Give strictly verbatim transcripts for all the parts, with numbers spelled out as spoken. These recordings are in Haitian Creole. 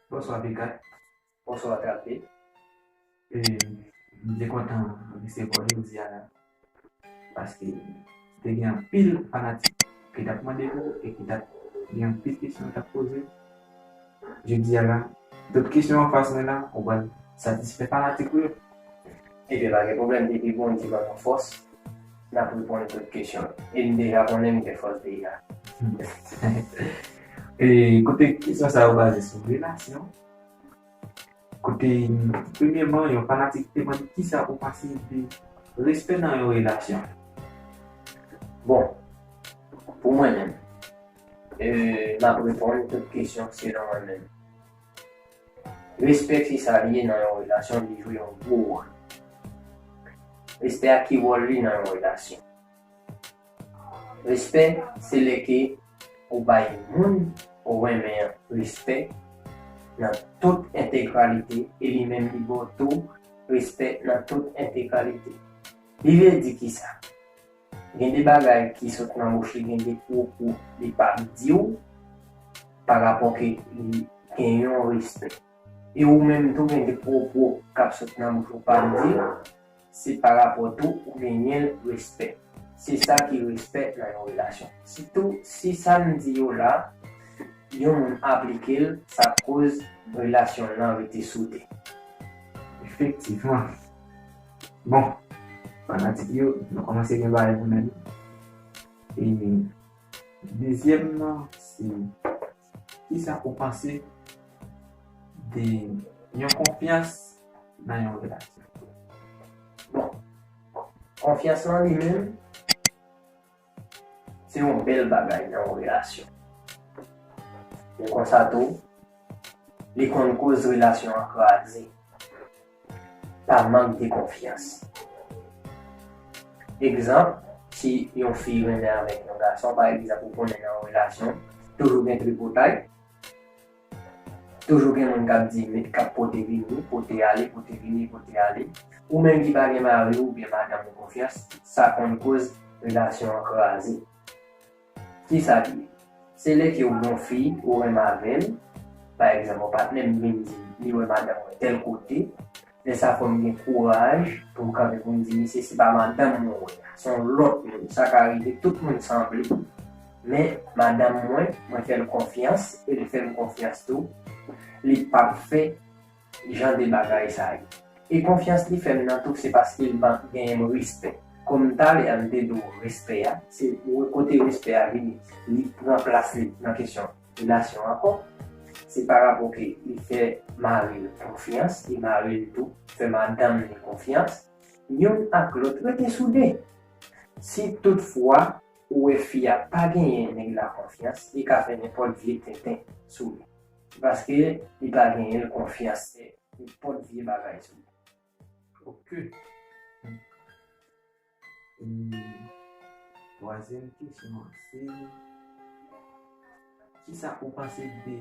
Bonswa P K. Bonswa Trape. E, m byen kontan resevwa w jodi a la. Paske te gen anpil fanatik ki t ap mande pou ou e ki t ap gen anpil kesyon yo t ap poze. Jodi a la, tout kesyon anfas mwen la, ou pral satisfè fanatik ou yo. Ebyen, pa gen pwoblèm, depi Bondye ban nou fòs, n ap reponn tout kesyon. E m deja konnen m gen fòs deja. E kote kesyon sa yo baze sou relasyon. Kote, premyèman, yon fanatik te mande kisa ou panse de respè nan yon relasyon. Bon, pou mwen menm, e, m ap reponn tout kesyon selon mwen menm. Respè, se sa li ye nan yon relasyon, li jwe yon gwo wòl. Respè a, ki wòl li nan yon relasyon? Respè, se lè ke ou bay moun ou renmen an respè nan tout entegralite e li menm li ba w tou respè nan tout entegralite. Li vle di kisa? Gen de bagay ki sot nan bouch li, gen de pwopo li p ap di w pa rapò ke li gen yon respè. E ou menm tou gen de pwopo k ap sot nan bouch ou p ap di w, se pa rapò tou ou genyen respè. Se sa ki respè nan yon relasyon. Sitou si sa n di yo la, yon moun aplike l, sa koz relasyon lan rete soude. Efektivman. Bon, fanatik yo, nou kòmanse gen bagay pou nou di. E dezyèm nan, se kisa ou panse de yon konfyans nan yon relasyon? Bon, konfyans lan li menm, se yon bèl bagay nan yon relasyon. Men konsa tou, li konn koz relasyon an kraze pa mank de konfyans. Egzanp, si yon fi renmen avèk yon gason, pa egzanp, ou konnen nan yon relasyon, toujou gen tripotay, toujou gen moun k ap di, k ap pote vini, pote ale, pote vini, pote ale. Ou menm ki pa gen mari w oubyen madanm ou konfyans, sa konn koz relasyon an kraze. Kisa li ye? Se lè ke ou gen yon fi, ou renmen avè l, pa egzanp, yon patnè m vin di li wè madanm mwen tèl kote, lè sa fò m gen kouraj pou m kanpe pou m di, mesye, se pa madanm mwen w wè a, se yon lòt moun. Sa ka rive, tout moun sanble, men madanm mwen, mwen fè l konfyans, e li fè m konfyans tou, li p ap fè jan de bagay sa yo. E konfyans li fè m nan tou, se paske l ban, genyen m respè. Kòm talè a m te di w respè a, se kote respè a vini, li pran plas li nan kesyon relasyon ankò. Se pa rapò ke li fè mari l konfyans, e mari l tou fè madanm li konfyans. Youn ak lòt rete soude. Si toutfwa ou wè fi a pa genyen nèg la konfyans, li ka fè nenpòt vye tenten sou li. Paske li pa genyen l konfyans, se nenpòt vye bagay sou li. Ok. E twazyèm kesyon an se, kisa ou panse de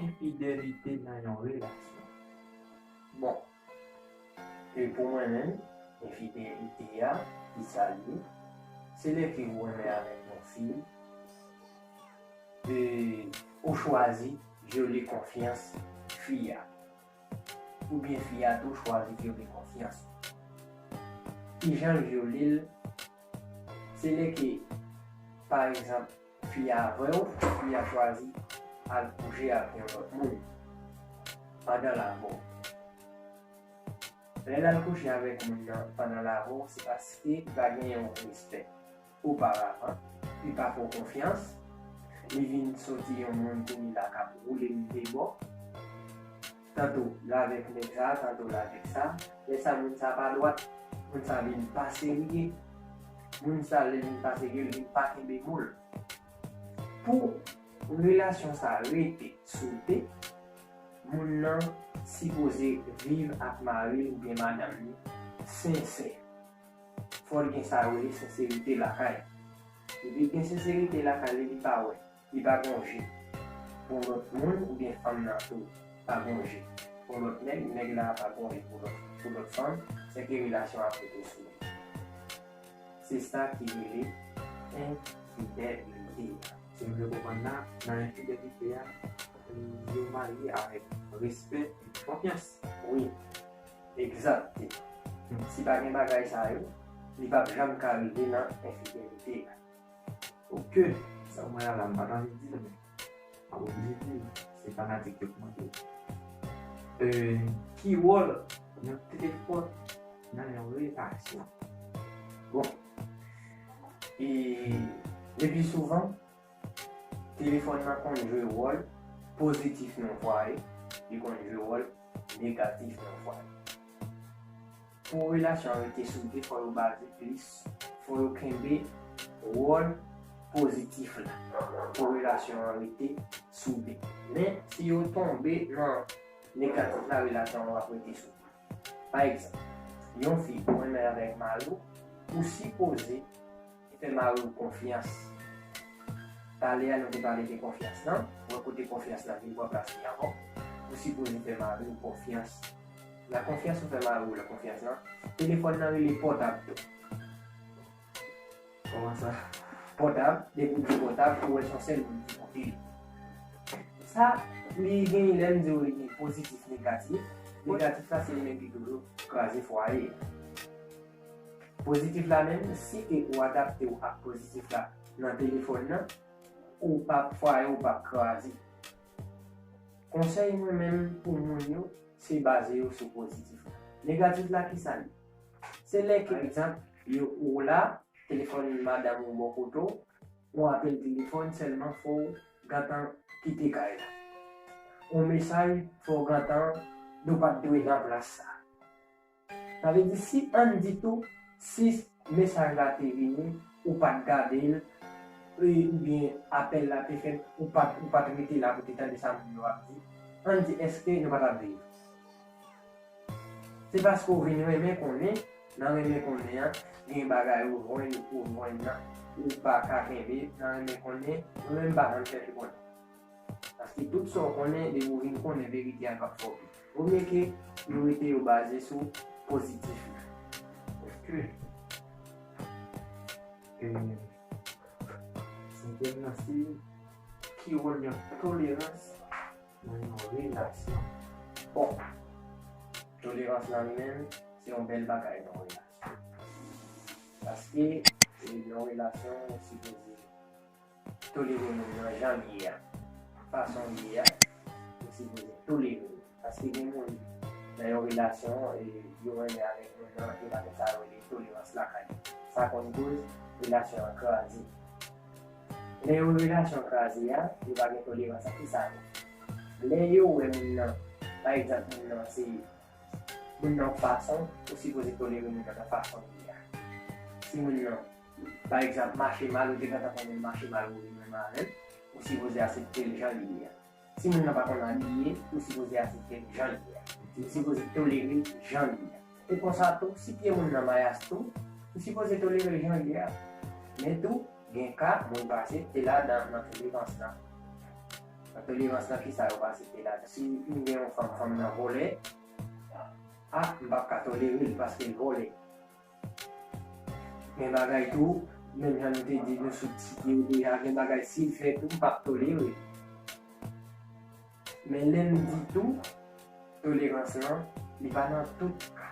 enfidelite nan yon relasyon? Bon, e pou mwen menm, enfidelite a, kisa l ye? Se lè ke ou renmen avèk yon fi, e ou chwazi vyole konfyans fi a. Oubyen fi a tou chwazi vyole konfyans ou. Kijan l vyole l? Se lè ke, pa egzanp, fi a vle w, fi a chwazi al kouche ak yon lòt moun pandan l avè w. Lè l al kouche avèk moun nan pandan l avè w, se paske li pa gen yon respè. Oparavan, li pa fè w konfyans, li vin soti yon moun kounye la k ap woule l de bò. Tanto l avèk nèg sa, tanto l avèk sa. Lè sa moun sa pa dwat, moun sa vin pa serye. Moun sa lè l vin pa serye, l vin pa kenbe mo l. Pou relasyon sa rete soude, moun nan sipoze viv ak mari l oubyen madanm li sensè. Fò l gen sa yo rele senserite lakay. Depi gen senserite lakay li, li pa wè, li pa gon je pou lòt moun oubyen fanm nan tou pa gon je pou lòt nèg, nèg la pa gon je pou lòt, pou lòt fanm, sèke relasyon ap rete sou li. Se sa ki rele enfidelite a. Si m byen konprann la, nan enfidelite a, yo marye avèk respè epi konfyans. Wi, egzakte. Si pa gen bagay sa yo, li p ap janm ka rive nan enfidelite a. Ok, sa w mwen la, la, m pa t anvi di l, men m ap oblije di l. Se fanatik yo k mande. Euh, ki wòl yon telefòn nan yon relasyon? Bon, e le pli souvan, telefòn nan konn jwe wòl pozitif nan fwaye, li konn jwe wòl negatif nan fwaye. Pou relasyon an rete soude, fò yo baze plis, fò yo kenbe wòl pozitif la. Pou relasyon an rete soude. Men, si yo tonbe nan negatif la, relasyon an ap rete soude. Pa egzanp, yon fi ou renmen avèk mari w, ou sipoze fè mari w konfyans. Talè a nou te pale de konfyans lan, ou wè kote konfyans lan vin pran plas li ankò. Ou sipoze fè mari w konfyans. Nan konfyans ou fè mari w la konfyans lan, telefòn nan rele pòtab tou. Kòman sa? Pòtab, depi w di pòtab, ou wè se yon sèl moun ki monte li. Sa, li gen, lè m di w, li gen pozitif, negatif. Negatif la, se li menm ki toujou kraze fwaye a. Pozitif la menm, si ke ou adapte w ak pozitif la nan telefòn nan, ou p ap, fwaye ou p ap kraze. Konsèy mwen menm pou moun yo, se baze yo sou pozitif la. Negatif la, ki sa li? Se lè ke, pa egzanp, yo, ou la, telefòn madanm ou bò kote w, yon apèl telefòn, sèlman fò w gentan kite kay la. Yon mesaj, fò w gentan, nou pa t dwe nan plas sa. Sa vle di, si ann di tou, si mesaj la te vini, ou pa t gade l, e, oubyen apèl la te fèt, ou pa t, ou pa t rete la pou te tande sa moun yo ap di, ann di, èske nou pa t ap viv? Se paske w vin renmen konnen, nan renmen konnen an, gen bagay ou jwenn, ou jwenn nan, ou pa ka kenbe, nan renmen konnen, ou menm pa janm chèche konnen. Paske tout sa w konnen, depi w vin konnen verite a, l p ap fè w pè. Vomye ke priyorite yo baze sou pozitif la. Ok. E, senkyèm nan, se ki wòl yon tolerans nan yon relasyon? Bon, tolerans la li menm, se yon bèl bagay nan yon relasyon. Paske, e, nan yon relasyon, ou sipoze tolere moun nan jan l ye a. Fason l ye a, ou sipoze tolere l. Paske gen moun nan yon relasyon, e, yo renmen avèk moun nan, yo pa gen sa yo rele tolerans lakay yo. Sa konn koz relasyon an kraze. Lè yon relasyon kraze a, yo pa gen tolerans a, ki sa yo? Lè yo wè moun nan, pa egzanp, moun nan se moun nan yon fason, ou sipoze tolere moun nan nan fason li ye a. Si moun nan, pa egzanp, mache mal, ou te gentan konnen l mache mal, ou vin menm avè l, ou sipoze aksepte l jan li ye a. Si moun nan pa konn abiye, ou sipoze aksepte l jan li ye a. Ou sipoze tolere l jan li ye a. E konsa tou, si pye moun nan mayas tou, ou sipoze tolere l jan li ye a. Men tou, gen ka, moun pase, te ladan nan tolerans lan. Nan tolerans lan, ki sa yo pase te ladan? Si m gen yon fanm, fanm nan vòlè, a, m p ap ka tolere l paske l vòlè. Gen bagay tou, menm jan nou te di, nou sot site yo deja, gen bagay si l fè tou, m p ap tolere. Men lè m di tou, tolerans lan, li pa nan tout ka.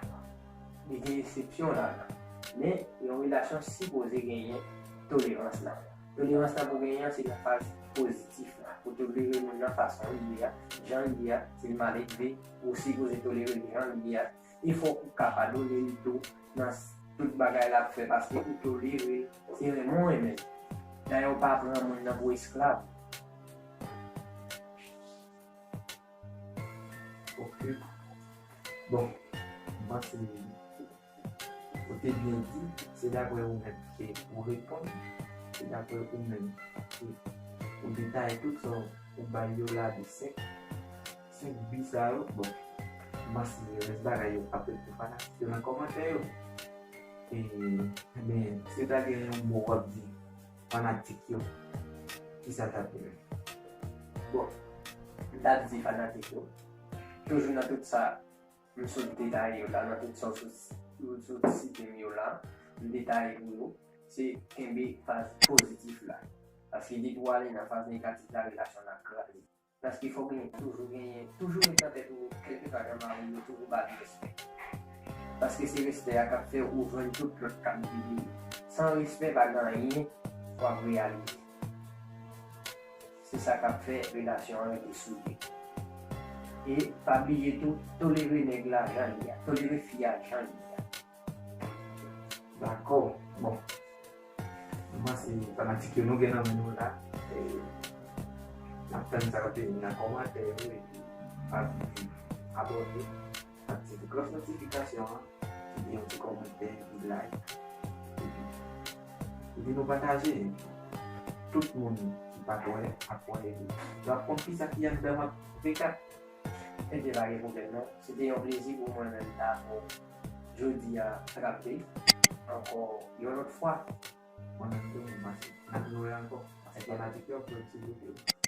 Li gen eksepsyon ladan. Men, yon relasyon sipoze genyen tolerans lan. Tolerans lan pou genyen an, se nan faz pozitif la. Pou tolere moun nan fason li ye a, jan li ye a, si l maledve, ou sipoze tolere l jan li ye a. E fòk ou ka padone li tou nan s- tout bagay l ap fè paske ou tolere l. Se renmen w renmen l. Dayè, ou pa pran moun nan pou esklav. Ok. Bon, m panse ou te byen di, se daprè ou menm ke ou reponn, se daprè ou menm ke ou detaye tout sa ou bay yo la de senk, senk bi sa yo. Bon, m panse rès bagay yo ap ret pou fanatik yo nan kòmantè yo. E, men, si w ta gen yon mo w ap di fanatik yo, ki sa l t ap ye menm? Bon, m t ap di fanatik yo, toujou nan tout sa m sot detaye yo la, nan tout sa w sot, w sot site m yo la, m detaye pou yo, se kenbe faz pozitif la. Pas Paske depi w ale nan faz negatif la, relasyon an ap kraze. Paske fòk gen, toujou genyen, toujou met nan tèt ou, kèlkeswa jan mari w ye, toujou ba li respè. Paske se respè a k ap fè ou jwenn tout lòt kalite de. San respè, pa gen anyen w ap reyalize. Se sa k ap fè relasyon an rete soude. E pa bliye tou, tolere nèg la jan li ye a, tolere fi a jan li ye a. Dakò. Bon. Mwen se fanatik yo nou gen nan men nou la. E, n ap tann sa k ap vini nan kòmantè yo epi pa bliye abòne, aktive klòch notifikasyon an, kite yon ti kòmantè, epi like. Epi, epi nou pataje. Tout moun ki pa t wè ap wè epi yo ap konn kisa ki anndan map V kat. Ebyen, pa gen pwoblèm non. Se te yon plezi pou mwen menm ta avè w jodi a, Trap Day, ankò yon lòt fwa. Mwen menm tou, m pase nan Nouvèl ankò. Paske fanatik yo ap jwenn sou YouTube.